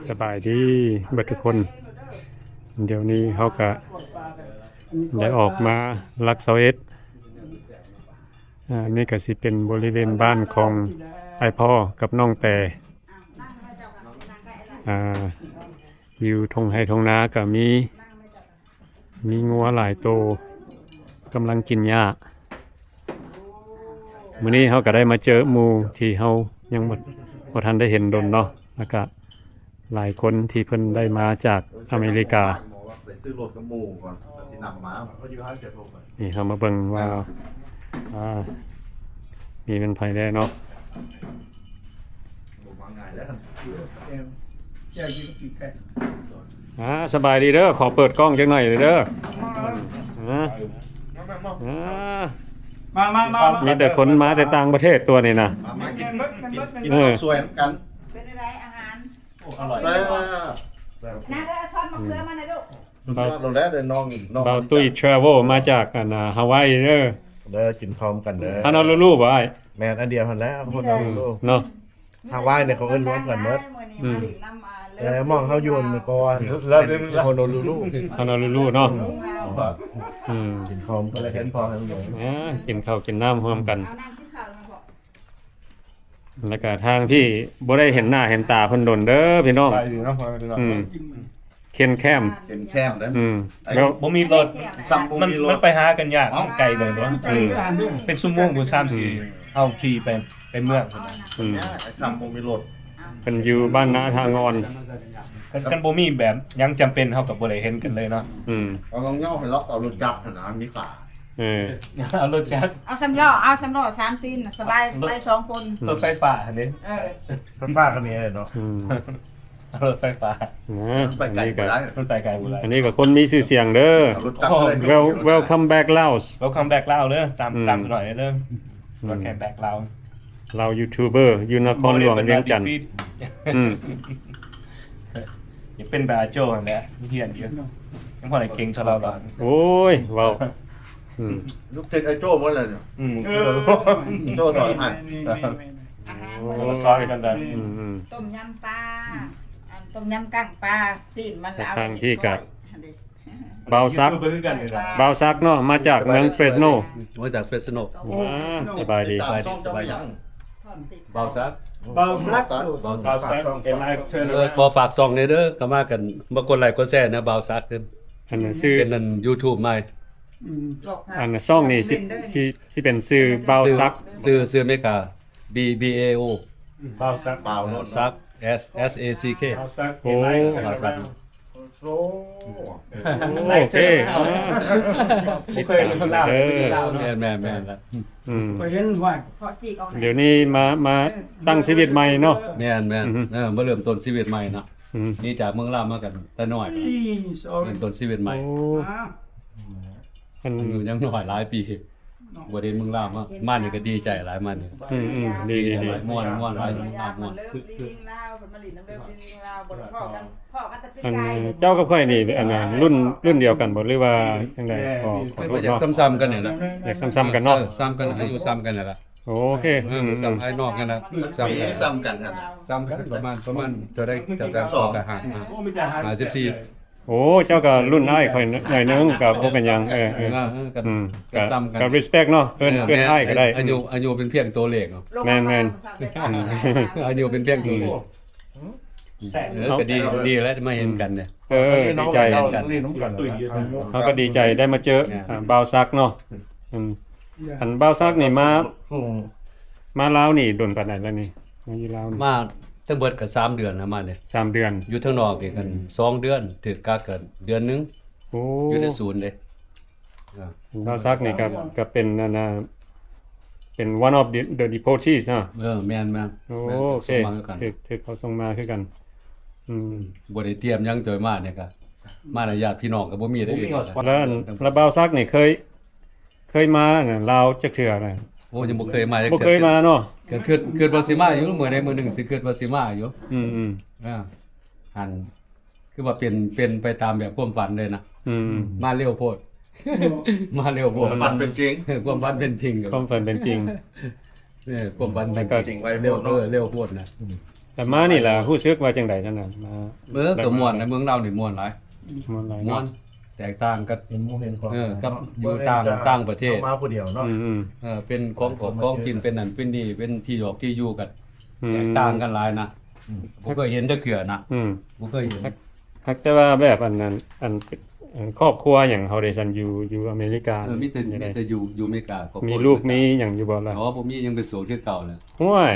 ສະບາຍດີເບິດທຸກຄົນ. ດຽວນີ້ເຮົາກະໄດ້ອອກມາຫຼັກຊາວເອັດ ອ່າ ນີ້ກະຊິເປັນບໍລິເວນບ້ານຂອງອ້າຍພໍ່ກັບນ້ອງແຕ ອ່າ ຢູ່ທົ່ງໄຮ່ທົ່ງນາກະມີ ມີງົວຫຼາຍໂຕກຳລັງກິນຫຍ້າ. ມື້ນີ້ເຮົາກະໄດ້ມາເຈີໝູ່ທີ່ເຮົາຍັງບໍ່ ບໍ່ທັນໄດ້ເຫັນດົນເນາະ ແລ້ວກະຫຼາຍຄົນທີ່ເພິ່ນໄດ້ມາຈາກອາເມລິກາ. ໄປຊື້ລົດກັບໝູ່ກ່ອນ ກະຊິນຳມາ ເຂົາຢູ່ຮ້ານຈະໂທໄປ. ນີ້ເຮົາມາເບິ່ງວ່າ ອ່າ ມີແມ່ນໃຜແດ່ເນາະ. ບໍ່ມາງ່າຍແລ້ວ ແຈ່ວກິນປີກໄກ່. ອ່າ ສະບາຍດີເດີ ຂໍເປີດກ້ອງຈັກໜ້ອຍເດີ. ອ່າ ມາ ມາ ມາ ມີແຕ່ຄົນມາແຕ່ຕ່າງປະເທດຕົວນີ້ນະ. ມາ ມາກິນ ກິນ ກິນ ເອີ ເຂົ້າສວຍນຳກັນ. ເປັນຈັ່ງໃດອາຫານ? ໂອ້ ອະລ່ອຍ ແຊບ ນາງເອີຍ ເອົາຊອດມະເຂືອມາແດ່ລູກ. ສຸດຍອດໂລດແລ້ວເດີນ້ອງ ນ້ອງ ບ່າວຕຸ້ຍ travel ມາຈາກ ອັນ ອ່າ ຮາວາຍເດີ. ເດີ ກິນເຂົ້ານຳກັນເດີ. ຮອນໂນລູລູບໍ່ອ້າຍ? ແມ່ນ ອັນດຽວຫັ້ນແຫຼະ ຮອນໂນລູລູ ເນາະ. ຮາວາຍນີ້ເຂົາເອີ້ນລວມກັນເບິດ. ອືມ ເອີ ໝ່ອງເຮົາຢູ່ນີ້ກໍ ຮອນໂນລູລູ ຮອນໂນລູລູເນາະ. ອືມ ອືມ ກິນເຂົ້ານຳກັນ ເຫັນພໍ ເອີ ກິນເຂົ້າກິນນ້ຳຮ່ວມກັນ. ແລ້ວກະທາງທີ່ບໍ່ໄດ້ເຫັນໜ້າເຫັນຕາເພິ່ນດົນເດີພີ່ນ້ອງ. ສະບາຍດີເນາະ ພໍ່ແມ່ພີ່ນ້ອງ ອືມ ເນາະ ເຄັນແຄມ ເຄັນແຄມເດີ. ອືມ ແລ້ວບໍ່ມີລົດ ມັນ ມັນໄປຫາກັນຍາກ ເອົ້າ ມັນໄກເດີເນາະ. ອືມ ເປັນຊົ່ວໂມງພຸ້ນ ສາມສີ່ ອືມ ເຮົາຂີ່ໄປ ໄປເມືອງພຸ້ນນະ. ອືມ ຍາກ ຄັນບໍ່ມີລົດ. ເພິ່ນຢູ່ບ້ານນາທ່າງ່ອນ. ຄັນ ຄັນບໍ່ມີແບບຫຍັງຈຳເປັນ ເຮົາກະບໍ່ໄດ້ເຫັນກັນເລີຍເນາະ. ອືມ ເອົາລອງເຫຍົາໃຫ້ລອກ ເອົາລົດຈັກຫັ້ນນະ ມີຂາ. ເອີ ເອົາລົດຈັກ ເອົາສາມລໍ້ ເອົາສາມລໍ້ສາມຕີນ ສະບາຍ ລົດ ໄປສອງຄົນ. ອືມ ລົດໄຟຟ້າຫັ້ນເດ້. ເອີ ໄຟຟ້າກະມີເນາະ. ອືມ ເອົາລົດໄຟຟ້າ ນະ ມັນໄປໄກບໍ່ໄດ້ ອັນນີ້ກະ ມັນໄປໄກບໍ່ໄດ້. ອັນນີ້ກະຄົນມີຊື່ສຽງເດີ. ເອົາລົດຈັກເລີຍ. Wel- welcome back Laos. Welcome back Laos ເດີ ຕາມ ອືມ ຕາມໜ້ອຍເດີ. ອືມ Welcome back Laos. ລາວຢູທູບເບີຢູ່ນະຄອນຫຼວງວຽງຈັນ. ອືມ ຢາກເປັນແບບອາໂຈ້ຫັ້ນແຫຼະ ຮຽນຢູ່ ຍັງພໍໄດ້ເກັ່ງເທົ່າລາວດອກ. ໂອ້ຍ ເວົ້າ ອືມ ລູກສິດໄອ້ໂຈ້ໝົດແລ້ວນີ້. ອືມ ເອີ ໂຈ້ສອນໃຫ້ ແມ່ນໆໆ ອາຫານມື້ນີ້ ສອນກັນໄດ້. ອືມໆ ຕົ້ມຍຳປາ ອັນ ຕົ້ມຍຳກ້າງປາ ຊີ້ນມັນລະເອົາ ທາງພີ້ກະ ບ່າວສັກ ບ່າວສັກເນາະ ມາຈາກເມືອງເຟຣສໂນ. ມາຈາກເຟຣສໂນ. ອ່າ ສະບາຍດີ ສະບາຍດີ ສະບາຍດີ. ບ່າວສັກ ບ່າວສັກ ບ່າວສັກ ເອີ ຂໍຝາກຊ່ອງແດ່ເດີ ກະມາກັນ ມາກົດໄລກົດແຊນະ ບ່າວສັກ. ອັນນັ້ນຊື່ ເປັນອັນຢູທູບໃໝ່. ອືມ ອັນຊ່ອງນີ້ຊິ ຊິ ຊິເປັນຊື່ບ່າວສັກ ຊື່ ຊື່ເມກາ B- B A O ບ່າວສັກ ບ່າວສັກ S- S A C K. ບ່າວສັກ ໂອ້ ບ່າວສັກ ໂອ້ ໂອເຄ ອ່າ ບໍ່ເຄີຍເຫັນຄົນລາວ ເອີ ເປັນລາວເນາະ. ແມ່ນໆໆ ລະ ອືມ ຂ້ອຍເຫັນວ່າ ດຽວນີ້ມາ ມາຕັ້ງຊີວິດໃໝ່ເນາະ. ແມ່ນໆ ອືມ ເອີ ມາເລີ່ມຕົ້ນຊີວິດໃໝ່ເນາະ. ອືມ ໜີຈາກເມືອງລາວມາກັນແຕ່ນ້ອຍ ເລີ່ມຕົ້ນຊີວິດໃໝ່. ໂອ້ ອ່າ ອັນ ອາຍຸຍັງນ້ອຍຫຼາຍປີ ບໍ່ໄດ້ເມືອງລາວມາ ມານີ້ກະດີໃຈຫຼາຍ ມານີ້. ອືມໆ ດີໆໆ ມ່ວນ ມ່ວນຫຼາຍ ມ່ວນ ມ່ວນ. ອັນເຈົ້າກັບຂ້ອຍນີ້ ອັນ ລຸ້ນ ລຸ້ນດຽວກັນບໍ່ ຫຼືວ່າຈັ່ງໃດ? ຂໍ ຂໍໂທດເນາະ ຄືວ່າຢາກຊຳໆກັນນີ້ແຫຼະ ຢາກຊຳໆກັນເນາະ. ເອີ ຊຳກັນ ອາຍຸຊຳກັນນີ້ລະ. ໂອເຄ ເອີ ອືມ ຊຳອ້າຍນ້ອງກັນນະ ຊຳກັນ ຊຳກັນ ປະມານ ປະມານເທົ່າໃດ? ເຈົ້າກະຫ້າ ຫ້າສິບສີ່. ໂອ້ ເຈົ້າກະລຸ້ນອ້າຍຂ້ອຍໜ້ອຍໜຶ່ງ ກະບໍ່ເປັນຫຍັງ. ເອີ ເອີ ເອີ ກະ ອືມ ກະ ກະ ກະ respect ເນາະ ເອີ້ນ ເອີ້ນອ້າຍກະໄດ້. ອາຍຸ ອາຍຸເປັນພຽງຕົວເລກເນາະ. ແມ່ນໆ ອືມ ອາຍຸເປັນພຽງຕົວເລກ. ອືມ ເອີ ກະດີ ດີແລ້ວມາເຫັນກັນເນຍ. ເອີ ດີໃຈ ເຮົາກະດີໃຈໄດ້ມາເຈີ ອ່າ ບ່າວສັກເນາະ. ອືມ ອັນບ່າວສັກນີ້ມາ ມາລາວນີ້ດົນປານໃດແລ້ວນີ້? ມາຢູ່ລາວນີ້ ມາທັງເບິດກະສາມເດືອນນະ ມານີ້ ສາມເດືອນ. ຢູ່ທາງນອກນີ້ກັນ ອືມ ສອງເດືອນ ຖືກກັກກະເດືອນໜຶ່ງ. ໂອ້ ຢູ່ໃນສູນເດ້. ບ່າວສັກນີ້ກະ ກະເປັນອັນນ່າ ເປັນ one of the deportees ເນາະ. ເອີ ແມ່ນໆ ໂອເຄ ຖືກ ຖືກເຂົາສົ່ງມາຄືກັນ. ອືມ ບໍ່ໄດ້ຕຽມຫຍັງ ໂດຍມານີ້ກະ ມານະ ຍາດພີ່ນ້ອງກະບໍ່ມີເດ້. ແລ້ວ ແລ້ວບ່າວສັກນີ້ເຄີຍ ເຄີຍມາລາວຈັກເທື່ອນະ? ໂອ້ ຍັງບໍ່ເຄີຍມາຈັກເທື່ອ ບໍ່ເຄີຍມາເນາະ. ກະຄຶດ ຄຶດວ່າຊິມາຢູ່ ມື້ໃດມື້ໜຶ່ງຊິຄຶດວ່າຊິມາຢູ່. ອືມໆ ອ່າ ຫັ້ນ ຄືວ່າເປັນ ເປັນໄປຕາມແບບຄວາມຝັນເລີຍນະ. ອືມ ມາເລັວໂພດ ມາເລັວໂພດ ຄວາມຝັນເປັນຈິງ ເອີ ຄວາມຝັນເປັນຈິງ ຄວາມຝັນເປັນຈິງ. ເອີ ຄວາມຝັນເປັນຈິງໄວໂພດເນາະ. ເອີ ເລັວໂພດນະ. ອືມ ແຕ່ມານີ້ລະຮູ້ສຶກວ່າຈັ່ງໃດ? ນັ້ນນະ ເອີ ກໍມ່ວນນະ ເມືອງລາວນີ້ມ່ວນຫຼາຍ ມ່ວນຫຼາຍ ມ່ວນ ເນາະ ແຕກຕ່າງກັບ ເຫັນໝູ່ເຫັນຂອງ ເອີ ກັບຢູ່ຕ່າງ ຕ່າງປະເທດ ເຮົາມາຜູ້ດຽວເນາະ ອືມໆ ເອີ ເປັນຂອງຂອງກິນ ເປັນນັ້ນເປັນນີ້ ເປັນທີ່ດອກທີ່ຢູ່ກັນ ອືມ ແຕກຕ່າງກັນຫຼາຍນະ ອືມ ບໍ່ເຄີຍເຫັນຈັກເທື່ອນະ ອືມ ບໍ່ເຄີຍເຫັນ ຫາກແຕ່ວ່າແບບອັນນັ້ນ ອັນ ອັນຄອບຄົວຫຍັງເຮົາເດຊັ້ນ ຢູ່ ຢູ່ອາເມລິກາ ເອີ ມີແຕ່ ມີແຕ່ຢູ່ ຢູ່ອາເມລິກາ ມີລູກມີຫຍັງຢູ່ບໍ່ລະ? ອໍ ບໍ່ມີ ຍັງເປັນໂສດຄືເກົ່າແຫຼະ ໂອ້ຍ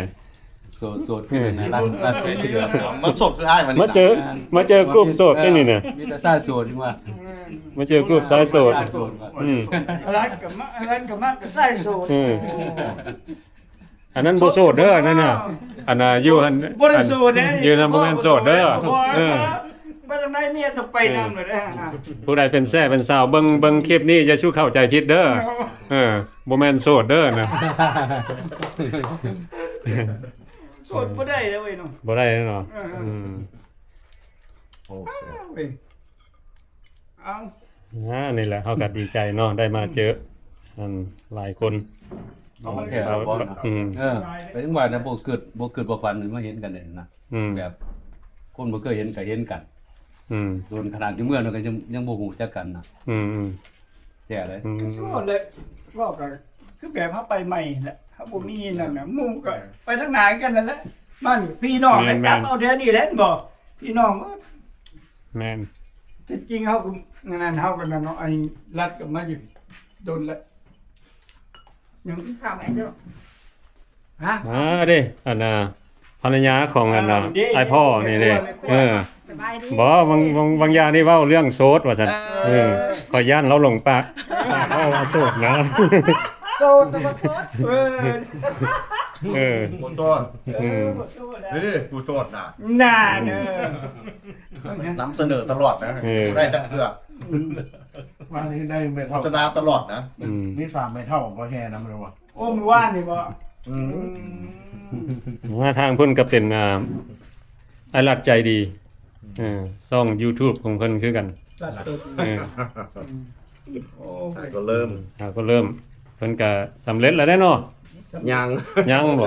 ໂສດ ໂສດຄືນັ້ນລະ ມັນໂສດຄືອ້າຍມັນ ມາເຈີ ມາເຈີກຸ່ມໂສດນີ້ນະ ມີແຕ່ຊາຍໂສດຈັ່ງວ່າ ມາເຈີກຸ່ມຊາຍໂສດ ຊາຍໂສດ ອືມ ອັນນັ້ນກໍມັກ ອັນນັ້ນກໍມັກຊາຍໂສດ ເອີ ອັນນັ້ນບໍ່ໂສດເດີ ອັນນັ້ນນະ ອັນນ່າ ຢູ່ຫັ້ນ ບໍ່ໄດ້ໂສດເດ້ ຢູ່ຫັ້ນບໍ່ແມ່ນໂສດເດີ ເອີ ໄປທາງໃດເມຍຕ້ອງໄປນຳເລີຍເດ້ ຜູ້ໃດເປັນແຊເປັນສາວ ເບິ່ງ ເບິ່ງຄລິບນີ້ ຢ່າສູ່ເຂົ້າໃຈຜິດເດີ ເອີ ບໍ່ແມ່ນໂສດເດີນະ ໂສດບໍ່ໄດ້ເດ້ເວີຍເນາະ ບໍ່ໄດ້ເນາະ ເອີ ອືມ ໂອເຄ ເອົາ ອ່າ ນີ້ແຫຼະ ເຮົາກໍດີໃຈເນາະ ໄດ້ມາເຈີ ອືມ ອັນ ຫຼາຍຄົນ ເອົາແທ້ ອືມ ເອີ ກໍຍັງວ່ານະ ບໍ່ຄິດ ບໍ່ຄິດບໍ່ຝັນມາເຫັນກັນເດ້ນະ ອືມ ແບບຄົນບໍ່ເຄີຍເຫັນກໍເຫັນກັນ ອືມ ໂດນຂະໜາດຢູ່ເມືອງນະ ກໍຍັງ ຍັງບໍ່ຮູ້ຈັກກັນນະ ອືມໆ ແທ້ເລີຍ ອືມ ໂອ້ ແລ້ວເວົ້າກໍຄືແບບເຮົາໄປໃໝ່ແຫຼະ ເຮົາບໍ່ມີນັ້ນນະ ໝູ່ກໍໄປທາງໜ້າກັນນັ້ນແຫຼະ ມານີ້ພີ່ນ້ອງ ແມ່ນໆ ຈັບເອົາແຖວນີ້ແຫຼະ ແມ່ນບໍ່? ພີ່ນ້ອງ ແມ່ນ ທີ່ຈິງເຮົາກໍນັ້ນ ເຮົາກໍນັ້ນເນາະ ໄອ້ລັດກໍມາຢູ່ດົນແລ້ວ ຍັງ ຖາມໄອ້ເຈົ້າ ຮະ ອ່າ ເດ້ ອັນນ່າ ພັນລະຍາຂອງອັນນ່າ ອ້າວ ເດ້ ອ້າຍພໍ່ນີ້ເດ້ ເອີ ສະບາຍດີ ບໍ່ ບາງ ບາງ ບາງຢ່າງນີ້ເວົ້າເລື່ອງໂສດວ່າຊັ້ນ ເອີ ເອີ ຂ້ອຍຢ້ານລາວຫຼົງປາກ ເວົ້າວ່າໂສດນະ ໂສດແຕ່ບໍ່ໂສດ ເອີ ເອີ ບໍ່ໂສດ ອືມ ນີ້ຜູ້ໂສດນະ ນັ້ນ ເອີ ນຳສະເໜີຕະຫຼອດນະ ເອີ ບໍ່ໄດ້ຈັກເທື່ອ ວ່ານີ້ໄດ້ແມ່ເຖົ້າ ໂຄສະນາຕະຫຼອດນະ ອືມ ມີສາມແມ່ເຖົ້າບໍ່ແຫ່ນຳແລ້ວບໍ່? ໂອ້ ມື້ວານນີ້ບໍ່? ອືມ ມາທາງເພິ່ນກໍເປັນ ອ່າ ອ້າຍລັດໃຈດີ ເອີ ຊ່ອງຢູທູບຂອງເພິ່ນຄືກັນ ລັດເອີ ໂອ້ ຫາກໍເລີ່ມ ຫາກໍເລີ່ມ ເພິ່ນກໍສຳເລັດແລ້ວເດ້ເນາະ ຍັງ ຍັງບໍ່?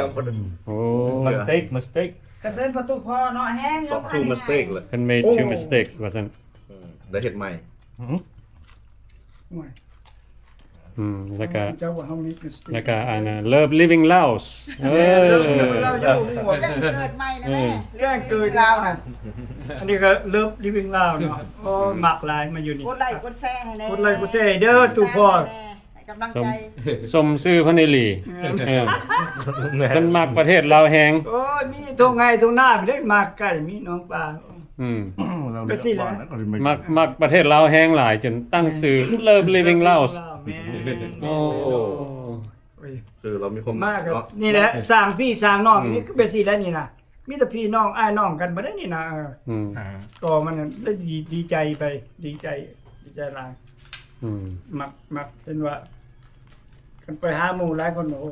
ໂອ້ ມາສະເຕັກ ມາສະເຕັກ ກະເຊີນປະຕູພໍ່ເນາະ ແຮງ ສອງ two mistake ເລີຍ ເພິ່ນ made two mistakes ວ່າຊັ້ນ ອືມ ໄດ້ເຮັດໃໝ່ ໂອ້ຍ ອືມ ແລ້ວກະ ເຈົ້າວ່າເຮົາມີ mistake ແລ້ວກະອັນ Love Living Laos ເອີ ເກີດໃໝ່ນະແມ່ ເອີ ແຈ້ງເກີດລາວນະ ອັນນີ້ກໍ Love Living Laos ເນາະ ໂອ້ ມັກຫຼາຍມາຢູ່ນີ້ ກົດໄລກົດແຊໃຫ້ແດ່ ກົດໄລກົດແຊໃຫ້ເດີ ທຸກຄົນ ໃຫ້ກຳລັງໃຈ ສົມຊື່ເພິ່ນອີ່ຫຼີ ເອີ ເອີ ເພິ່ນມັກປະເທດລາວແຮງ ໂອ້ຍ ມີທົ່ງໄຮ່ທົ່ງນາເດ້ ມັກໄກ່ ມີໜອງປາ ອືມ ກໍຊິລະ ມັກ ມັກປະເທດລາວແຮງຫຼາຍ ຈົນຕັ້ງຊື່ Love Living Laos ແມ່ນ ໂອ້ ໂອ້ຍ ຄືລາວມີຄວາມ ມາກໍ ເນາະ ນີ້ແຫຼະ ສ້າງພີ່ສ້າງນ້ອງ ອືມ ນີ້ຄືເປັນຊີ້ແຫຼະນີ້ນະ ມີແຕ່ພີ່ນ້ອງອ້າຍນ້ອງກັນບໍ່ໄດ້ນີ້ນະ ເອີ ອືມ ກໍມັນໄດ້ດີ ດີໃຈໄປ ດີໃຈ ດີໃຈຫຼາຍ ອືມ ມັກ ມັກ ເຫັນວ່າ ຄັນໄປຫາໝູ່ຫຼາຍຄົນ ໂອ້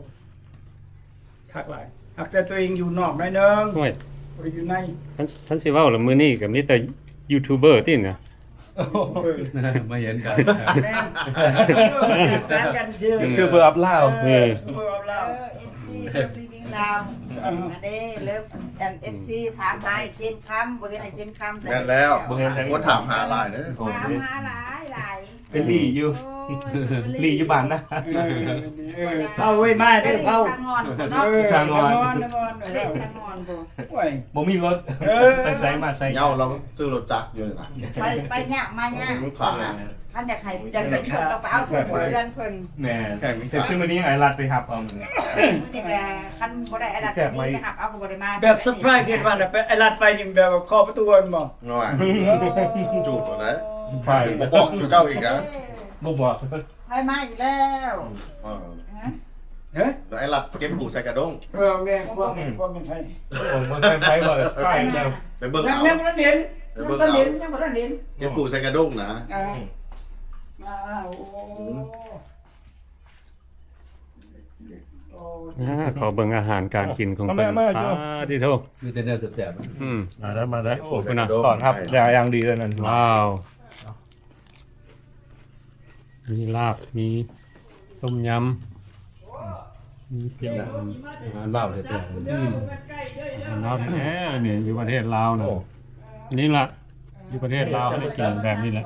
ຄັກຫຼາຍ ຫາກແຕ່ຕົວເອງຢູ່ນອກໜ້ອຍໜຶ່ງ ໂອ້ຍ ບໍ່ໄດ້ຢູ່ໃນ ຄັນ ຄັນຊິເວົ້າລະ ມື້ນີ້ກໍມີແຕ່ຢູທູບເບີຕິນະ ມາເຫັນກັນ ແມ່ນ ສານກັນຊື່ ອືມ ຢູທູບເບີອອບລາວ ເອີ ຢູທູບເບີອອບລາວ ເອີ ເອັຟຊີ ເລີບລີບ ລາວ ອືມ ອັນນີ້ເລີບ ອັນ ເອັຟຊີ ຖາມຫາໄອ້ເຄນຄຳ ບໍ່ເຫັນໄອ້ເຄນຄຳ ແມ່ນແລ້ວ ບໍ່ເຫັນ ຄົນຖາມຫາຫຼາຍເດີ ຖາມຫາຫຼາຍໆ ເປັນຫຼີຢູ່ ໂອ້ຍ ຫຼີຢູ່ບ້ານນະ ເອີ ເອີ ເອົາເວີຍ ມາເດີ ເອົາ ທາງງອນເນາະ ເອີ ທາງງອນ ທາງງອນ ທາງງອນ ເອີ ໂອ້ຍ ບໍ່ມີລົດ ເອີ ໄປໃສມາໃສ ເຍົາລາວຊື້ລົດຈັກຢູ່ນີ້ນະ ໄປ ໄປຍາກມາຍາກ ລູກຄ້າ ຄັນຢາກໃຫ້ ຢາກໄດ້ໂຊກກໍໄປເອົາເພິ່ນເຮືອນເພິ່ນ ແມ່ນ ແຕ່ຄືມື້ນີ້ອ້າຍລັດໄປຮັບເອົາມື້ນີ້ ມື້ນີ້ກໍຄັນບໍ່ໄດ້ອ້າຍລັດໄປຮັບເອົາກໍບໍ່ໄດ້ມາ ແບບເຊີໄພຣສ໌ ເຮັດວ່າໄປ ອ້າຍລັດໄປນີ້ແບບເຄາະປະຕູແມ່ນບໍ່? ນ້ອຍ ຈູດບໍ່ໄດ້ ໄປ ບໍ່ບອກເຈົ້າອີກນະ ບໍ່ບອກ ໃຜມາອີກແລ້ວ ເອີ ຮະ ເອີ ໄອ້ລັດເກັບປູໃສ່ກະດ້ງ ເອີ ແມ່ນ ພວກ ພວກແມ່ນໃຜ ໂອ້ ບໍ່ໃຊ່ໃຜ ບໍ່ ໄປແລ້ວ ໄປເບິ່ງເອົາ ຍັງບໍ່ທັນເຫັນ ໄປເບິ່ງເອົາ ຍັງບໍ່ທັນເຫັນ ຍັງບໍ່ທັນເຫັນ ເກັບປູໃສ່ກະດ້ງນະ ອ່າ ໂອ້ ອ່າ ຂໍເບິ່ງອາຫານການກິນຂອງເພິ່ນ ມາ ມາ ມາ ປາດ ໂທ້ ມີແຕ່ແນວແຊບໆ ອືມ ມາເດີ ມາເດີ ໂອ້ ພຸ້ນນະ ຕ້ອນຮັບຢ່າງດີເລີຍນັ້ນ ວ້າວ ມີລາບ ມີຕົ້ມຍຳ ອືມ ເປັນອາຫານລາວແທ້ໆ ອືມ ອາຫານລາວແທ້ໆ ນີ້ ຢູ່ປະເທດລາວນະ ໂອ້ ນີ້ລະ ຢູ່ປະເທດລາວເຮົາໄດ້ກິນແບບນີ້ແຫຼະ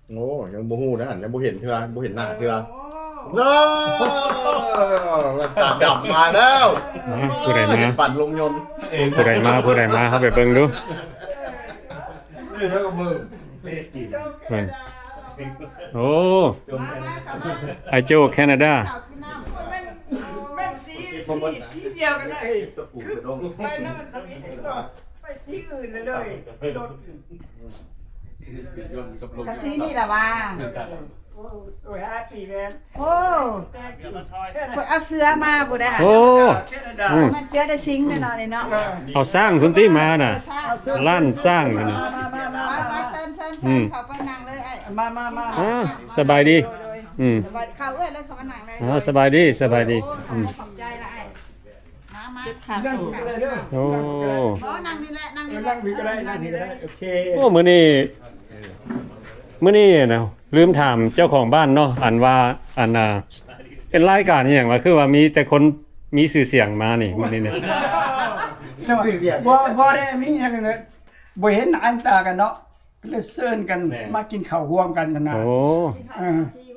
ໂອ້ ຍັງບໍ່ຮູ້ນະ ຍັງບໍ່ເຫັນເທື່ອ ບໍ່ເຫັນໜ້າເທື່ອ ໂອ້ ຕາດຳມາແລ້ວ ນະ ຜູ້ໃດມາ ເຫັນປັ່ນລົງຍົນ ຜູ້ໃດມາ ຜູ້ໃດມາ ເຮົາໄປເບິ່ງດູ ນີ້ເຮົາກໍເບິ່ງ ເບິ່ງ ໂອ້ ໄອໂຈ້ ແຄນາດາ ແມ່ນ ແມ່ນສີ ສີດຽວກັນນະ ເອີ ຄືໄປນັ້ນມັນທຳອິດ ໄປສີອື່ນເລີຍ ລົດ ກະສີນີ້ລະວ່າ ໂອ້ຍ ໂອ້ຍ ຫ້າຈີແມ່ນ ໂອ້ ເພິ່ນເອົາເສືອມາພຸ້ນເດ້ ໂອ້ ແຄນາດາ ອືມ ມັນເສືອໄດ້ສິງແນ່ນອນເນາະ ເອີ ເອົາຊ້າງພຸ້ນຕິມານະ ເອີ ຊ້າງ ລ້ານຊ້າງພຸ້ນນະ ມາ ມາ ມາ ເຊີນ ເຊີນ ເຊີນ ອືມ ເຂົ້າໄປນັ່ງເລີຍອ້າຍ ມາ ມາ ມາ ອ່າ ສະບາຍດີ ໂດຍ ໂດຍ ອືມ ສະບາຍ ເຂົ້າເອື້ອຍເລີຍ ເຂົ້າມານັ່ງເລີຍ ອ່າ ສະບາຍດີ ສະບາຍດີ ໂອ້ ອືມ ຂອບໃຈຫຼາຍ ມາ ມາ ເກັບຂາດ ໂອ້ ບໍ່ ນັ່ງນີ້ແຫຼະ ນັ່ງນີ້ແຫຼະ ເອີ ນັ່ງນີ້ກໍໄດ້ ເອີ ນັ່ງນີ້ກໍໄດ້ ໂອເຄ ໂອ້ ມື້ນີ້ ມື້ນີ້ນະ ລືມຖາມເຈົ້າຂອງບ້ານເນາະ ອັນວ່າ ອັນນ່າ ເປັນລາຍການອີ່ຫຍັງວະ ຄືວ່າມີແຕ່ຄົນມີຊື່ສຽງມານີ້ ມື້ນີ້ນີ້ ບໍ່ ບໍ່ໄດ້ມີຫຍັງເລີຍ ບໍ່ເຫັນໜ້າເຫັນຕາກັນເນາະ ກໍເລີຍເຊີນກັນ ແມ່ນ ມາກິນເຂົ້າຮ່ວມກັນຫັ້ນນະ ໂອ້ ເອີ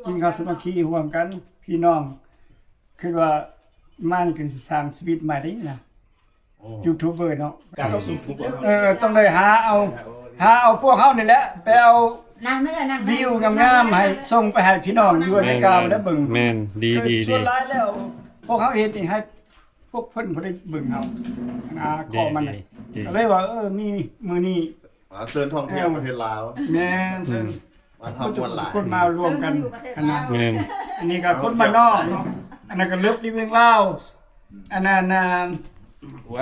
ກິນເຂົ້າສາມັກຄີຮ່ວມກັນ ພີ່ນ້ອງ ຄິດວ່າມານີ້ກໍຊິສ້າງຊີວິດໃໝ່ໄດ້ນະ ໂອ້ ຢູທູບເບີເນາະ ເອີ ຕ້ອງໄດ້ຫາເອົາ ຫາເອົາພວກເຮົານີ້ແຫຼະ ໄປເອົາ ນັ່ງເດີ ນັ່ງ ວິວງາມໆ ໃຫ້ສົ່ງໄປໃຫ້ພີ່ນ້ອງຢູ່ອາເມລິກາໄດ້ເບິ່ງ ແມ່ນ ດີ ດີ ດີ ສ່ວນຫຼາຍແລ້ວ ພວກເຮົາເຮັດນີ້ໃຫ້ພວກເພິ່ນບໍ່ໄດ້ເບິ່ງເຮົາ ອາ ຂໍ້ມັນ ດີ ດີ ກໍເລີຍວ່າ ເອີ ມີມື້ນີ້ ອ່າ ເຊີນທ່ອງທ່ຽວປະເທດລາວ ແມ່ນ ເຊີນ ມາທຳບຸນຫຼາຍ ຄົນມາລວມກັນ ອັນນັ້ນ ແມ່ນ ອັນນີ້ກໍຄົນບ້ານນອກເນາະ ອັນນັ້ນກໍເລິບລິເວີງລາວ ອັນນັ້ນ ອ່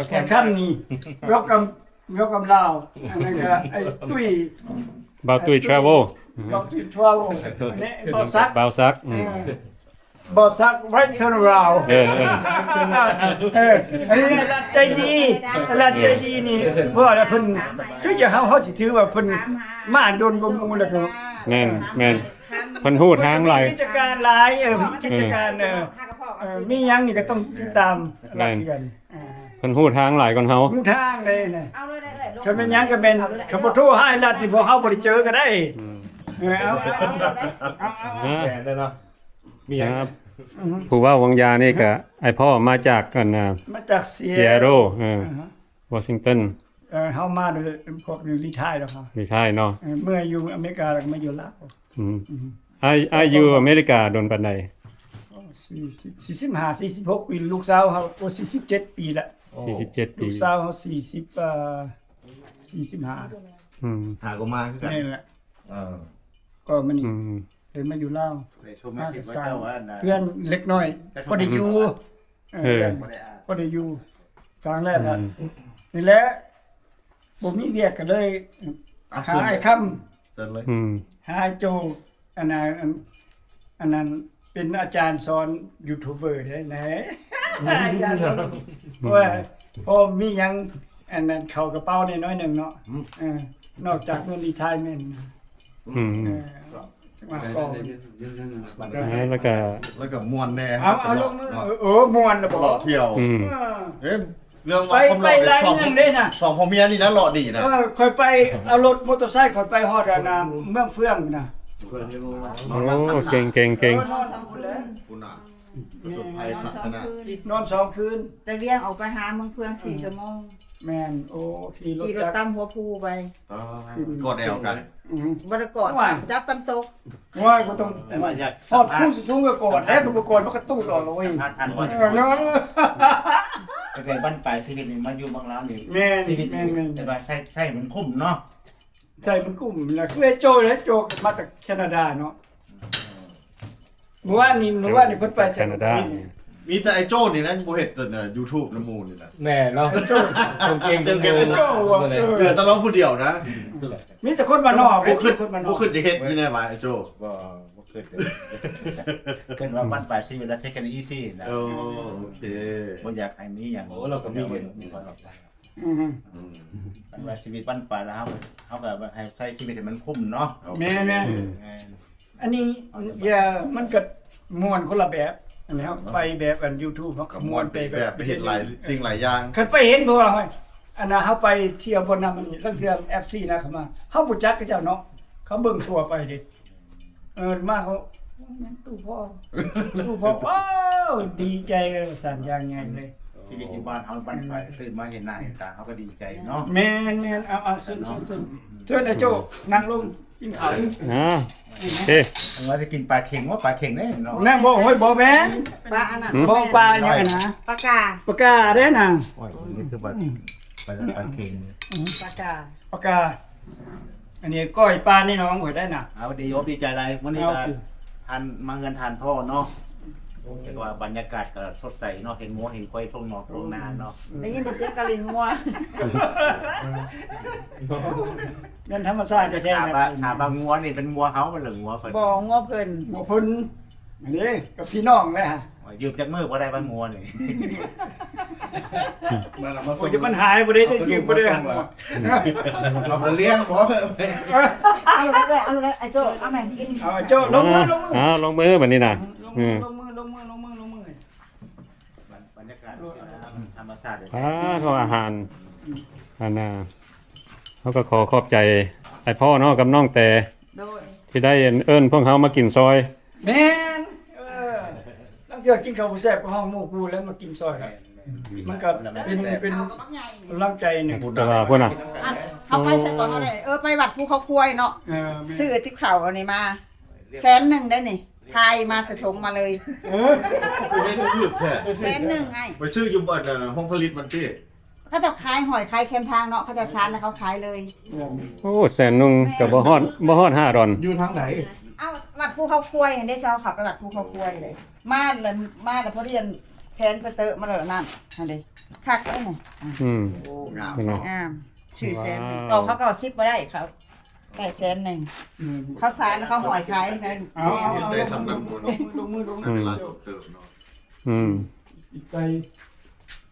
າ ແຂກຄຳນີ້ ເວວຄັມ ເວວຄັມລາວ ອັນນັ້ນກໍໄອ້ຕຸ້ຍ ບ່າວຕຸ້ຍ ແທຣເວວ ບ່າວຕຸ້ຍ ແທຣເວວ ອັນນີ້ບ່າວສັກ ບ່າວສັກ ອືມ ເອີ ບໍ່ສັກ ໄວເທີນລາວ ເອີ ເອີ ເອີ ອັນນີ້ລັດໃຈດີ ລັດໃຈດີນີ້ ເພາະວ່າເພິ່ນ ຄືຈະເຮົາ ເຮົາຊິຖືວ່າເພິ່ນມາດົນກວ່າໝູ່ ແລ້ວກໍ ແມ່ນ ແມ່ນ ເພິ່ນຮູ້ທາງຫຼາຍ ກິດຈະການຫຼາຍ ເອີ ກິດຈະການ ເອີ ເອີ ມີຫຍັງນີ້ກໍຕ້ອງຕິດຕາມ ແມ່ນ ລັດຄືກັນ ອ່າ ເພິ່ນຮູ້ທາງຫຼາຍກວ່າເຮົາ ຮູ້ທາງເລີຍນະ ເອົາເລີຍ ເອີ ຄັນແມ່ນຫຍັງກໍແມ່ນ ຄັນບໍ່ໂທຫາລັດນີ້ ພວກເຮົາບໍ່ໄດ້ເຈີກັນໄດ໋ ອືມ ເອີ ເອົາ ເອົາ ເອົາ ແມ່ນເນາະ ມີຫຍັງ ອືຮຶ ຜູ້ເວົ້າຫວ່າງຢານີ້ກະ ອ້າຍພໍ່ມາຈາກ ອັນນ່າ ມາຈາກ Seattle ເອີ ອືຮຶ ວໍຊິງຕັນ ເອີ ເຮົາມາໂດຍພວກ retire ແລ້ວ retire ເນາະ ເອີ ເມື່ອຢູ່ອາເມລິກາແລ້ວກໍມາຢູ່ລາວ ອືມ ອືມ ອ້າຍ ອ້າຍຢູ່ອາເມລິກາດົນປານໃດ? ໂອ້ ສີ່ສິບ ສີ່ສິບຫ້າ ສີ່ສິບຫົກປີ ລູກສາວເຮົາ ໂອ້ ສີ່ສິບເຈັດປີລະ ສີ່ສິບເຈັດປີ ລູກສາວເຮົາ ສີ່ສິບ ເອີ ສີ່ສິບຫ້າ ອືມ ຫາກໍມາຄືກັນ ນີ້ແຫຼະ ເອີ ກໍມານີ້ ອືມ ເດີນມາຢູ່ລາວ ໄດ້ຊົມມາສິວ່າເຈົ້າວ່າ ເພື່ອນເລັກນ້ອຍ ພໍໄດ້ຢູ່ ເອີ ເອີ ພໍໄດ້ຢູ່ ສ້າງແລ້ວກໍ ອືມ ນີ້ແຫຼະ ບໍ່ມີວຽກກໍເລີຍ ອ່ະ ຫາອ້າຍຄຳ ເຊີນເລີຍ ອືມ ຫາໂຈ ອັນນັ້ນ ອັນ ອັນນັ້ນເປັນອາຈານສອນຢູທູບເບີເດ້ ແນ່ ອືມ ອາຈານສອນ ເພາະວ່າພໍມີຫຍັງ ອັນນັ້ນເຂົ້າກະເປົາແດ່ໜ້ອຍໜຶ່ງເນາະ ອືມ ເອີ ນອກຈາກເງິນຣີທາຍເມັນ ອືມ ເອີ ມາກ່ອນ ເອີ ແລ້ວກະ ແລ້ວກະມ່ວນແດ່ ເອົາ ເອົາ ລົງມື ເອີ ມ່ວນລະບໍ ເລາະທ່ຽວ ອືມ ເອີ ເອີ ເລື່ອງວ່າ ໄປ ຄວາມຫຼໍ່ ໄປຫຼາຍເມືອງເດ້ນະ ສອງ ສອງຜົວເມຍນີ້ນະ ເລາະດີນະ ເອີ ຂ້ອຍໄປເອົາລົດມໍເຕີໄຊຂ້ອຍໄປຮອດອັນນ່າ ເມືອງເຟືອງພຸ້ນນະ ໂອ້ ເກັ່ງໆໆ ເອີ ນອນສອງຄືນ ພຸ້ນນະ ຜະຈົນໄພສັກຂະໜາດ ນອນສອງຄືນ ແຕ່ວຽງອອກໄປຫາເມືອງເຟືອງສີ່ ເອີ ຊົ່ວໂມງ ແມ່ນ ໂອ້ ຂີ່ລົດ ຂີ່ລົດຕາມຫົວພູໄປ ອໍ ກອດແອວກັນ ອືຮຶ ບໍ່ໄດ້ກອດ ໂອ້ຍ ຈັບກັນຕົກ ໂອ້ຍ ບໍ່ຕ້ອງ ແຕ່ວ່າຢາກ ຮອດພູສູງກໍກອດ ແລ້ວກໍບໍ່ກອດ ມັນກະຕູດອອກແລ້ວເວີຍ ສຳພັດອັນວ່າ ເອີ ເນາະ ແຕ່ບັ້ນປາຍຊີວິດນີ້ມາຢູ່ເມືອງລາວນີ້ ແມ່ນ ຊີວິດ ແມ່ນໆ ແຕ່ວ່າໃຊ້ ໃຊ້ມັນຄຸ້ມເນາະ ໃຊ້ມັນຄຸ້ມລະ ຄືໄອ້ໂຈ້ ໄອ້ໂຈ້ມາຈາກແຄນາດາເນາະ ເມື່ອວານນີ້ ເມື່ອວານນີ້ເພິ່ນໄປແຄນາດາ ມີແຕ່ໄອ້ໂຈ້ນີ້ນະ ບໍ່ເຮັດ ເອີ ຢູທູບນຳໝູ່ນີ້ນະ ແມ່ນເນາະ ໂຈ້ ເກັ່ງໆ ເກັ່ງໆ ໂຈ້ ເຫຼືອແຕ່ລາວຜູ້ດຽວນະ ມີແຕ່ຄົນບ້ານນອກ ບໍ່ຄິດ ບໍ່ຄິດຈະເຮັດຢູ່ແນວວ່າ ໂຈ້ ບໍ່ ບໍ່ຄິດ ຄິດວ່າບັ້ນປາຍຊີວິດແລ້ວ take it easy ນະ ໂອ້ ໂອເຄ ບໍ່ຢາກໃຫ້ມີຫຍັງ ໂອ້ ລາວກໍມີເງິນ ມີຄວາມ ອືມ ອືມ ອັນວ່າຊີວິດບັ້ນປາຍແລ້ວ ເຮົາ ເຮົາກໍໃຫ້ໃຊ້ຊີວິດໃຫ້ມັນຄຸ້ມເນາະ. ແມ່ນໆ ອືມ ແມ່ນ ອັນນີ້ ຢ່າ ມັນກໍມ່ວນຄົນລະແບບ ອັນນີ້ເຮົາໄປແບບອັນ YouTube ເຮົາກໍມ່ວນໄປແບບ ໄປເຮັດຫຼາຍສິ່ງຫຼາຍຢ່າງ. ຄັນໄປເຫັນ ເພາະວ່າ ອັນນ່າ ເຮົາໄປທ່ຽວບ່ອນນັ້ນ ບາດນີ້ລາງເທື່ອ ເອັຟຊີ ນະ ເຂົາມາ ເຮົາບໍ່ຈັກເຂົາເຈົ້າເນາະ ເຂົາເບິ່ງທົ່ວໄປເດ້ ເອີ ມາເຂົາ ແມ່ນຕູ້ພໍ່ ຕູ້ພໍ່ ວ້າວ ດີໃຈກັນວ່າຊັ້ນຢ່າງໃຫຍ່ເລີຍ. ຊີວິດຢູ່ບ້ານເຮົາ ບ້ານປາຍ ຕື່ນມາເຫັນໜ້າເຫັນຕາ ເຮົາກໍດີໃຈເນາະ. ແມ່ນໆ ເອົາໆ ເຊີນໆ ເຊີນ ອືມ ເຊີນ ອ້າຍໂຈ້ ນັ່ງລົງກິນເຂົ້າ. ອ່າ ໂອເຄ ວ່າຈະກິນປາເຂັງ ວ່າປາເຂັງເດ້ເນາະ. ແມ່ນບໍ່? ໂອ້ຍ ບໍ່ແມ່ນ ປາອັນນັ້ນ ບໍ່ ປາຫຍັງຫັ້ນນະ ປາກາ ປາກາເດ້ນະ. ໂອ້ຍ ນີ້ຄືປາ ປາ ປາເຂັງ ປາກາ ປາກາ. ອັນນີ້ກ້ອຍປາໃນໜອງຂ້ອຍໄດ້ນະ. ເອົາ ດີອົກດີໃຈຫຼາຍ ມື້ນີ້ກໍທ່ານມາເຮືອນທ່ານພໍ່ເນາະ ເຫັນວ່າບັນຍາກາດກໍສົດໃສເນາະ ເຫັນງົວເຫັນຄວາຍທົ່ງນອກທົ່ງນາເນາະ. ໄດ້ຍິນແຕ່ສຽງກະລິ່ງງົວ ແມ່ນທຳມະຊາດແທ້ໆ. ຖາມວ່າ ຖາມວ່າງົວນີ້ເປັນງົວເຮົາບໍ່ ຫຼືງົວເພິ່ນ? ບໍ່ ງົວເພິ່ນ ງົວເພິ່ນ. ອັນນີ້ກັບພີ່ນ້ອງແຫຼະ. ຢືມຈັກມື້ບໍ່ໄດ້ວ່າງົວນີ້? ມັນຫາຍບໍ່ໄດ້ ຢືມບໍ່ໄດ້. ເອົາໄປລ້ຽງບໍ່? ເອົາເລີຍ ເອົາເລີຍ ໄອ້ໂຈ້ ເອົາແມ່ກິນ. ເອົາ ໄອ້ໂຈ້ ລົງມື ລົງມື ອ່າ ລົງມືບັດນີ້ນະ. ອືມ ລົງມື ລົງມື ລົງມື ລົງມື. ບັນຍາກາດທຳມະຊາດ ອ່າ ເຮົາອາຫານ ອັນນ່າ ເຮົາກໍຂໍຂອບໃຈອ້າຍພໍ່ເນາະ ກັບນ້ອງແຕ ໂດຍ ທີ່ໄດ້ເອີ້ນພວກເຮົາມາກິນຊອຍ. ແມ່ນ ເອີ ລາງເທື່ອກິນເຂົ້າບໍ່ແຊບກໍຮ້ອງໝູ່ຄູ່ແລ້ວມາກິນຊອຍກັນ. ມັນກໍເປັນ ເປັນກຳລັງໃຈໜຶ່ງ. ແຕ່ວ່າພຸ້ນນະ ອັນ ເຮົາໄປໃສກ່ອນ ເຮົາໄດ້ ເອີ ໄປວັດພູເຂົາຄວາຍເນາະ. ເອີ ແມ່ນ ຊື້ຕິບເຂົ້າອັນນີ້ມາແສນໜຶ່ງໄດ້ນີ້ ພາຍມາໃສ່ຖົງມາເລີຍ. ເອີ ແສນໜຶ່ງອ້າຍ ໄປຊື້ຢູ່ອັນ ໂຮງຜະລິດມັນຕິ. ເຂົາເຈົ້າຂາຍຫ້ອຍຂາຍແຄມທາງເນາະ ເຂົາເຈົ້າສານແລ້ວເຂົາຂາຍເລີຍ. ໂອ້ ແສນໜຶ່ງກໍບໍ່ຮອດ ບໍ່ຮອດຫ້າດອນ. ຢູ່ທາງໃດ? ເອົາ ວັດພູເຂົາຄວາຍຫັ້ນເດ້ ຊອກເຂົ້າໄປວັດພູເຂົາຄວາຍເລີຍ. ມາລະ ມາລະພໍດີອັນແຂນໄປເຕີມາແລ້ວນັ້ນ ຫັ້ນເດ້ ຄັກເດ້ນີ້. ອືມ ໂອ້ ງາມເນາະ ງາມ. ຊື້ແສນໜຶ່ງ ຕໍ່ເຂົາເກົ້າສິບບໍ່ໄດ້ ເຂົາໄດ້ແສນໜຶ່ງ. ອືມ ເຂົາສານເຂົາຫ້ອຍຂາຍນັ້ນ. ເອົາ ເອົາ ໄດ້ສ່ຳນັ້ນບໍ່ເນາະ ລົງມື ລົງມື ອືມ ເວລາເຕີມເນາະ. ອືມ ອີກໄປ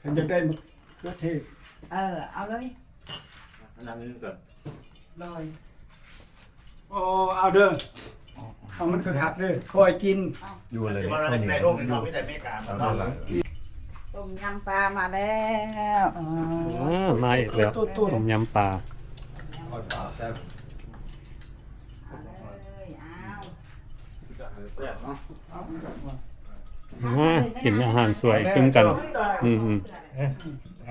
ຄັນຢາກໄດ້ມະເຂືອເທດ. ເອີ ເອົາເລີຍ ອັນນັ້ນນີ້ກໍ ໂດຍ. ໂອ້ ເອົາເດີ ເອົາມັນຄັກໆເດີ ຄ່ອຍກິນ. ຢູ່ເລີຍ ໃນໂລກນີ້ເນາະ ມີແຕ່ອາເມລິກາເນາະ. ຕົ້ມຍຳປາມາແລ້ວ. ອ່າ ມາອີກແລ້ວ ຕົ້ມຍຳປາ. ມາກິນອາຫານສວຍຄືກັນ. ອືມ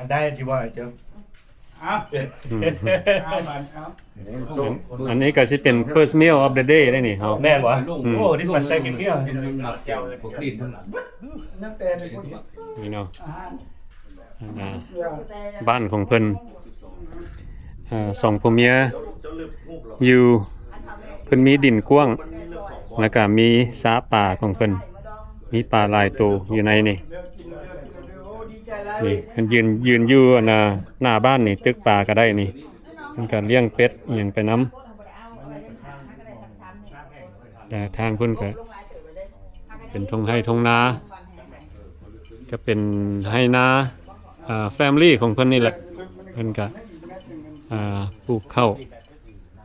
ໆ ໄດ້ທີ່ວ່າເຈົ້າ ເອົາ ອືມ ເອົາບາດນີ້ ເອົາ ອັນນີ້ກໍຊິເປັນ first meal of the day ໄດ໋ນີ້ເຮົາ. ແມ່ນບໍ່? ອືມ ໂອ້ this one second meal. ນີ້ເນາະ ອ່າ ບ້ານຂອງເພິ່ນ ເອີ ສອງຜົວເມຍຢູ່ ເພິ່ນມີດິນກວ້າງ ແລ້ວກະມີສະປາຂອງເພິ່ນ ມີປາຫຼາຍໂຕຢູ່ໃນນີ້. ນີ້ເພິ່ນຢືນ ຢືນຢູ່ ອັນນ່າ ໜ້າບ້ານນີ້ ຕຶກປາກໍໄດ້ນີ້ ເພິ່ນກໍລ້ຽງເປັດອີ່ຫຍັງໄປນຳ. ແຕ່ທາງພຸ້ນກໍເປັນທົ່ງໄຮ່ທົ່ງນາ ກໍເປັນໄຮ່ນາ ເອີ family ຂອງເພິ່ນນີ້ແຫຼະ. ເພິ່ນກໍ ເອີ ປູກເຂົ້າ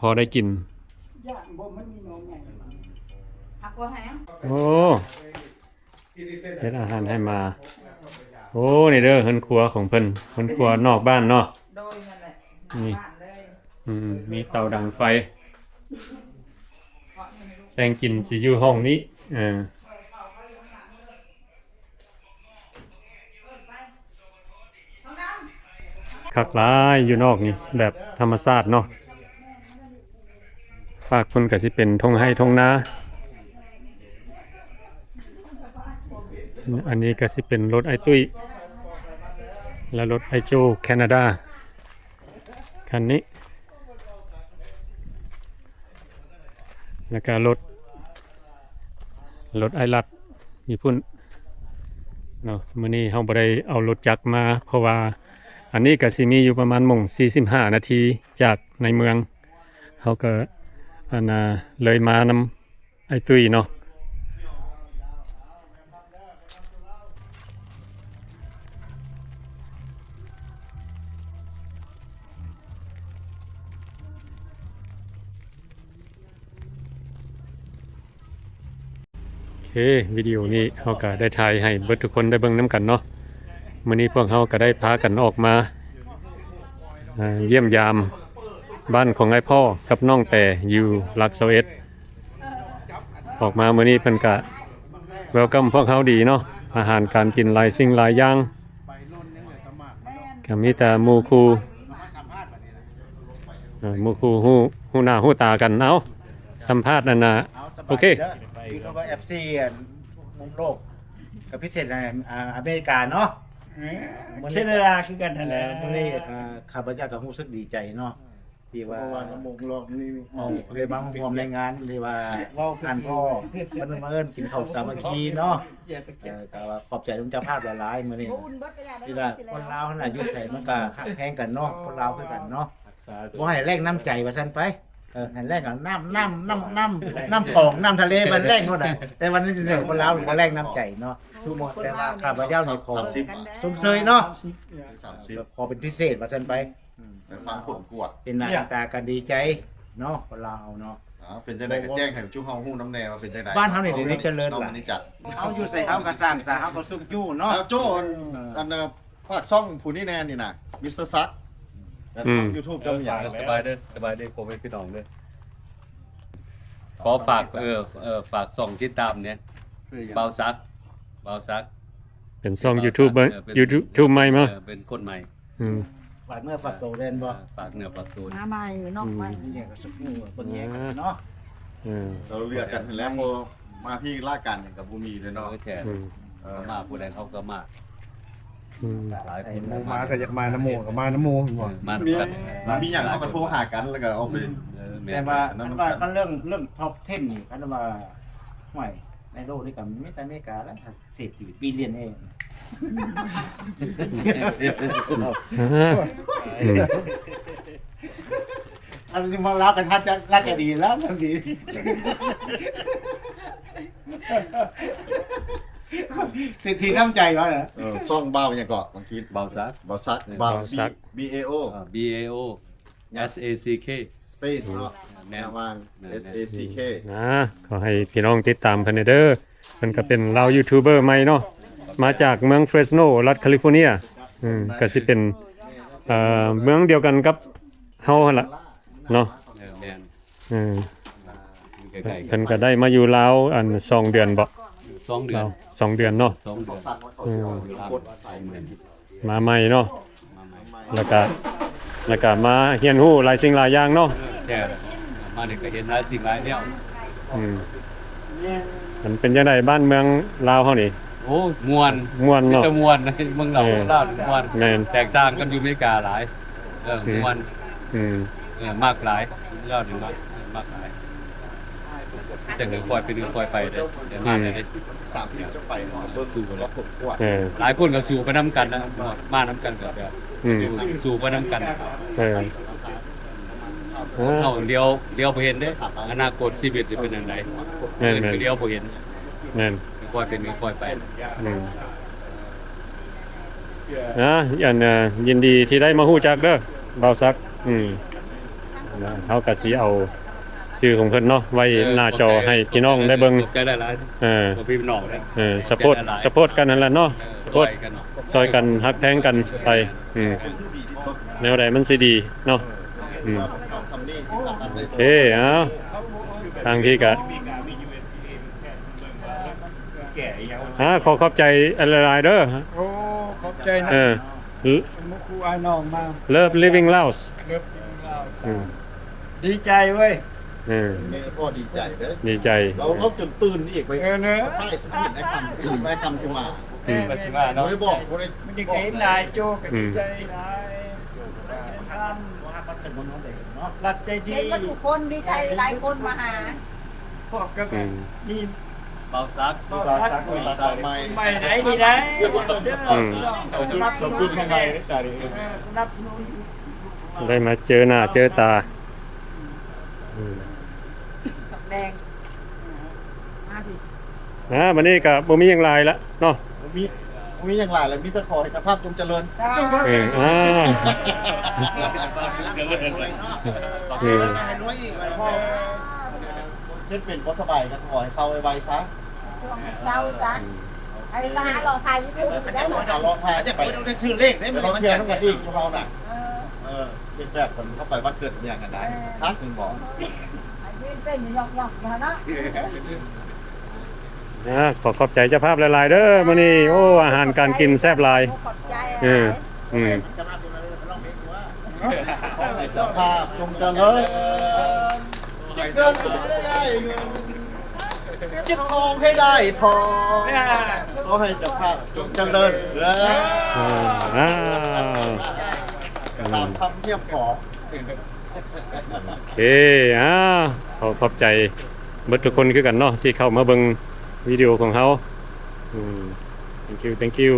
ພໍໄດ້ກິນ. ໂອ້ ເຮັດອາຫານໃຫ້ໝາ. ໂອ້ ນີ້ເດີ ເຮືອນຄົວຂອງເພິ່ນ ເຮືອນຄົວນອກບ້ານເນາະ. ໂດຍ ນັ້ນແຫຼະ ນີ້ ບ້ານເລີຍ. ອືມ ມີເຕົາດັງໄຟ ແຕ່ງກິນຊິຢູ່ຫ້ອງນີ້. ເອີ ຄັກຫຼາຍຢູ່ນອກນີ້ ແບບທຳມະຊາດເນາະ. ຟາກພຸ້ນກໍຊິເປັນທົ່ງໄຮ່ທົ່ງນາ. ອັນນີ້ກໍຊິເປັນລົດອ້າຍຕຸ້ຍ ແລະ ລົດອ້າຍໂຈ້ ແຄນາດາ ຄັນນີ້ ແລ້ວກໍລົດ ລົດອ້າຍລັດຢູ່ພຸ້ນເນາະ. ມື້ນີ້ເຮົາບໍ່ໄດ້ເອົາລົດຈັກມາ ເພາະວ່າອັນນີ້ກໍຊິມີຢູ່ປະມານໂມງສີ່ສິບຫ້ານາທີຈາກໃນເມືອງ. ເຮົາກໍ ອັນນ່າ ເລີຍມານຳ ອ້າຍຕຸ້ຍເນາະ. ເຄ ວິດີໂອນີ້ເຮົາກໍໄດ້ຖ່າຍໃຫ້ເບິດທຸກຄົນໄດ້ເບິ່ງນຳກັນເນາະ. ມື້ນີ້ພວກເຮົາກໍໄດ້ພາກັນອອກມາ ເອີ ຢ້ຽມຢາມບ້ານຂອງອ້າຍພໍ່ກັບນ້ອງແຕຢູ່ຫຼັກຊາວເອັດ. ອອກມາມື້ນີ້ເພິ່ນກະ welcome ພວກເຮົາດີເນາະ, ອາຫານການກິນຫຼາຍສິ່ງຫຼາຍຢ່າງ, ກະມີແຕ່ໝູ່ຄູ່ ເອີ ໝູ່ຄູ່ຮູ້ ຮູ້ໜ້າຮູ້ຕາກັນ. ເອົາ ສຳພາດອັນນ່າ ເອົາ ສະບາຍດີເດີ ໂອເຄ ຢູ່ກັບເອັຟຊີ ອັນ ມຸມໂລກ ກໍພິເສດໃນ ອາ ອາເມລິກາເນາະ ເອີ ມື້ນີ້ ແຄນາດາຄືກັນຫັ້ນແຫຼະ. ເອີ ມື້ນີ້ ເອີ ຂ້າພະເຈົ້າກໍຮູ້ສຶກດີໃຈເນາະ ທີ່ວ່າ ເພາະວ່ານ້ຳມົນລອກນີ້ ເອີ ໄດ້ມາຮ່ວມໃນງານທີ່ວ່າ ເວົ້າກັນພໍ້ ເພິ່ນມາເອີ້ນກິນເຂົ້າສາມັກຄີເນາະ. ເອີ ກໍວ່າຂອບໃຈທາງເຈົ້າພາບຫຼາຍໆ ມື້ນີ້ ທີ່ວ່າຄົນລາວຫັ້ນນະ ຢູ່ໃສມັນກໍຮັກແພງກັນເນາະ ຄົນລາວຄືກັນເນາະ. ບໍ່ໃຫ້ແລກນ້ຳໃຈວ່າຊັ້ນໄປ ເອີ ໃຫ້ແລກນ້ຳ ນ້ຳ ນ້ຳ ນ້ຳ ນ້ຳຂອງ ນ້ຳທະເລ ມັນແລກໝົດອະ. ແຕ່ວ່ານີ້ ຄົນລາວບໍ່ແລກນ້ຳໃຈເນາະ. ແຕ່ວ່າຂ້າພະເຈົ້ານີ້ຂໍຊົມເຊີຍເນາະ ຂໍເປັນພິເສດວ່າຊັ້ນໄປ. ໄປຟັງຜົນກວດ ເປັນໜ້າເປັນຕາກັນດີໃຈເນາະ ຄົນລາວເຮົາເນາະ. ເປັນຈັ່ງໃດກໍແຈ້ງໃຫ້ຈຸເຮົາຮູ້ນຳແດ່ວ່າເປັນຈັ່ງໃດ. ບ້ານເຮົານີ້ດຽວນີ້ຈະເລີນຫຼາຍ ເຮົາຢູ່ໃສເຮົາກໍສ້າງສາ ເຮົາກໍຊຸກຍູ້ເນາະ. ເຈົ້າໂຈ້ ອັນ ອັນ ຝາກຊ່ອງຜູ້ນີ້ແດ່ນີ້ນະ ມິສເຕີຊັກ ອືມ ຊ່ອງຢູທູບເຈົ້າມີຫຍັງ? ເອີ ສະບາຍເດີ ສະບາຍເດີ ພໍ່ແມ່ພີ່ນ້ອງເດີ. ຂໍຝາກ ເອີ ເອີ ຝາກຊ່ອງຕິດຕາມແດ່ ບ່າວສັກ ບ່າວສັກ ເປັນຊ່ອງຢູທູບ ເອີ ເປັນ ຢູທູບໃໝ່ມາ ເອີ ເປັນຄົນໃໝ່. ອືມ ຝາກເນື້ອຝາກໂຕແມ່ນບໍ່? ເອີ ຝາກເນື້ອຝາກໂຕ ມາໃໝ່ ນ້ອງໃໝ່ ອືມ ນີ້ກໍສຸກມື້ເບິ່ງແຍງກັນເນາະ. ເອີ ເຮົາເລືອກກັນຫັ້ນແຫຼະ ເພາະມາພີ້ລາຍການຫຍັງກໍບໍ່ມີເລີຍເນາະ. ເອີ ແທ້ ອືມ ເອີ ມາຜູ້ໃດເຮົາກໍມາ. ອືມ ຫຼາຍຄົນ ໝູ່ມາກໍຢາກມານຳໝູ່ ກໍມານຳໝູ່ ເອີ ມານຳກັນ ມີຫຍັງເຮົາກໍໂທຫາກັນ ແລ້ວກໍອອກໄປ. ເອີ ແມ່ນ ແຕ່ວ່າຄັນວ່າ ຄັນເລື່ອງ ເລື່ອງທັອບເທັນນີ້ ຄັນວ່າ ຫ້ວຍ ໃນໂລກນີ້ກໍມີແຕ່ອາເມລິກາແຫຼະ ເສດຖີບີລຽນແອ. ອືມ ອັນນີ້ມາລາວກັນ ຮັກຈະ ຮັກຈະດີແລ້ວ ດີ ເສດຖີນ້ຳໃຈວ່າ. ເອີ ຊ່ອງບ່າວຫຍັງເກາະ ບາງທີ ບ່າວສັກ ບ່າວສັກ ເອີ ບ່າວ ບໍ່າ ບີ ບີ ເອ ໂອ ອ່າ ບີ ເອ ໂອ ແອັສ ເອ ຊີ ເຄ ສະເປສເນາະ ແມ່ນ ລະຫວ່າງ ແມ່ນ ແອັສ ເອ ຊີ ເຄ ນະ. ຂໍໃຫ້ພີ່ນ້ອງຕິດຕາມເພິ່ນແດ່ເດີ ເພິ່ນກໍເປັນລາວຢູທູບເບີໃໝ່ເນາະ ມາຈາກເມືອງເຟຣສໂນ ລັດຄາລິຟໍເນຍ. ອືມ ກໍຊິເປັນ ເອີ ເມືອງດຽວກັນກັບເຮົາຫັ້ນລະເນາະ. ເອີ ແມ່ນ ເອີ ໃກ້ໆກັນ ເພິ່ນກໍໄດ້ມາຢູ່ລາວ ອັນ ສອງເດືອນບໍ? ສອງເດືອນ ສອງເດືອນເນາະ ສອງເດືອນ ເອີ ຢູ່ລາວສອງເດືອນ ມາໃໝ່ເນາະ ມາໃໝ່ ແລ້ວກະ ແລ້ວກະມາຮຽນຮູ້ຫຼາຍສິ່ງຫຼາຍຢ່າງເນາະ. ເອີ ແທ້ ມານີ້ກໍເຫັນຫຼາຍສິ່ງຫຼາຍແນວ. ອືມ ມັນເປັນຈັ່ງໃດບ້ານເມືອງລາວເຮົານີ້? ໂອ້ ມ່ວນ ມ່ວນເນາະ ມີແຕ່ມ່ວນ ເມືອງລາວ ເອີ ເມືອງລາວນີ້ມ່ວນ ແມ່ນ ແຕກຕ່າງກັນຢູ່ອາເມລິກາຫຼາຍ. ເອີ ອືມ ມ່ວນ ອືມ ເອີ ມັກຫຼາຍ ລາວນີ້ມັກ ມັກຫຼາຍ. ຈັ່ງຄ່ອຍເປັນຄ່ອຍໄປເດ້ ແຕ່ມາໄດ້ ອືມ ສາມສິບຈະໄປ ເອີ ຫຼາຍຄົນກໍສູ້ໄປນຳກັນນະ ມານຳກັນກໍແບບ ອືມ ສູ້ ສູ້ໄປນຳກັນ. ເອີ ເຮົາຫຼຽວ ຫຼຽວບໍ່ເຫັນເດ້ ອະນາຄົດຊີວິດຈະເປັນຈັ່ງໃດ ແມ່ນໆ ຫຼຽວບໍ່ເຫັນ ແມ່ນ ຄ່ອຍເປັນຄ່ອຍໄປ. ອືມ ນະ ອັນ ເອີ ຍິນດີທີ່ໄດ້ມາຮູ້ຈັກເດີ ບ່າວສັກ. ອືມ ນະ ເຮົາກໍຊິເອົາຊື່ຂອງເພິ່ນເນາະ ໄວ້ ເອີ ໜ້າຈໍໃຫ້ພີ່ນ້ອງໄດ້ເບິ່ງ. ຂອບໃຈຫຼາຍໆ ເອີ ຂອບໃຈພີ່ນ້ອງເດີ ເອີ ສະໂພດ ຂອບໃຈຫຼາຍໆ ສະໂພດກັນຫັ້ນລະເນາະ ເອີ ສະໂພດ ຊ່ອຍກັນ ຊ່ອຍກັນ ຮັກແພງກັນໄປ. ອືມ ແນວໃດມັນຊິດີເນາະ. ອືມ ໂອເຄ ເອົາ ທາງພີ້ກະ ອ່າ ຂໍຂອບໃຈຫຼາຍໆເດີ. ໂອ້ ຂອບໃຈນະ ເອີ ໝູ່ຄູ່ອ້າຍນ້ອງມາ Love Living Laos. ອືມ ດີໃຈເວີຍ. ເອີ ໂດຍສະເພາະດີໃຈເດີ ດີໃຈ ເຮົາ ເຮົາຈົນຕື່ນອີກໄປ. ເອີ ເນາະ ສະພາຍ ສະພາຍ ໄອ້ຄຳ ໄອ້ຄຳຊິມາ. ອືມ ເອີ ຊິມາເນາະ ບໍ່ໄດ້ບອກ ບໍ່ໄດ້ ມັນຈະເຫັນຫຼາຍໂຈກ ອືມ ດີໃຈຫຼາຍ ສຳຄັນ ຮັກກັນເນາະ ລັດໃຈດີ ເຫັນໝົດທຸກຄົນ ດີໃຈຫຼາຍຄົນມາຫາ. ພວກກໍ ອືມ ມີບ່າວສັກ ບ່າວສັກ ບ່າວສັກໃໝ່ ໃໝ່ໄດ໋ ດີໄດ໋. ອືມ ເອີ ສະໜັບສະໜູນ ເອີ ສະໜັບສະໜູນ ໄດ້ມາເຈີໜ້າເຈີຕາ. ອືມ ດອກແດງ ມາພີ້. ອ່າ ບັດນີ້ກໍບໍ່ມີຫຍັງຫຼາຍລະເນາະ ບໍ່ມີ ບໍ່ມີຫຍັງຫຼາຍລະ ມີແຕ່ຂໍໃຫ້ເຈົ້າພາບຈົ່ງຈະເລີນ. ເອີ ອ່າ ເອີ ໃຫ້ລວຍອີກ ເຮັດເປັນບໍ່ສະບາຍກໍຂໍໃຫ້ເຊົາໄວໆຊະ. ຊ່ວງເຊົ້າຊະ ໃຫ້ມາຫາເລາະຖ່າຍຢູທູບຢູ່ໄດ້ ເລາະຖ່າຍ ຢາກໄປ ຕ້ອງໄດ້ຊື້ເລກເດ້ ມື້ນີ້ວັນຈັນ ເຮັດນຳກັນອີກ ພວກເຮົານະ ເອີ ເອີ ເຮັດແບບເພິ່ນເຂົ້າໄປວັນເກີດຫຍັງຫັ້ນນະ ເອີ ຄັກແມ່ນບໍ່ ໃຫ້ຢືນເຕັ້ນຢອກໆຢູ່ຫັ້ນເນາະ ອ່າ ຂໍຂອບໃຈເຈົ້າພາບຫຼາຍໆເດີ ມື້ນີ້ ໂອ້ ອາຫານການກິນແຊບຫຼາຍ ຂອບໃຈ ເອີ ອືມ ຂໍໃຫ້ເຈົ້າພາບຈົ່ງຈະເລີນ ເກັບເງິນໃຫ້ໄດ້ເງິນ ເກັບທອງໃຫ້ໄດ້ທອງ ຂໍໃຫ້ເຈົ້າພາບຈົ່ງຈະເລີນເດີ ອືມ ອ້າວ ຕາມຄຳຮຽກຂໍ ໂອເຄ ອ້າວ ຂໍຂອບໃຈເບິດທຸກຄົນຄືກັນເນາະ ທີ່ເຂົ້າມາເບິ່ງວິດີໂອຂອງເຮົາ ອືມ thank you thank you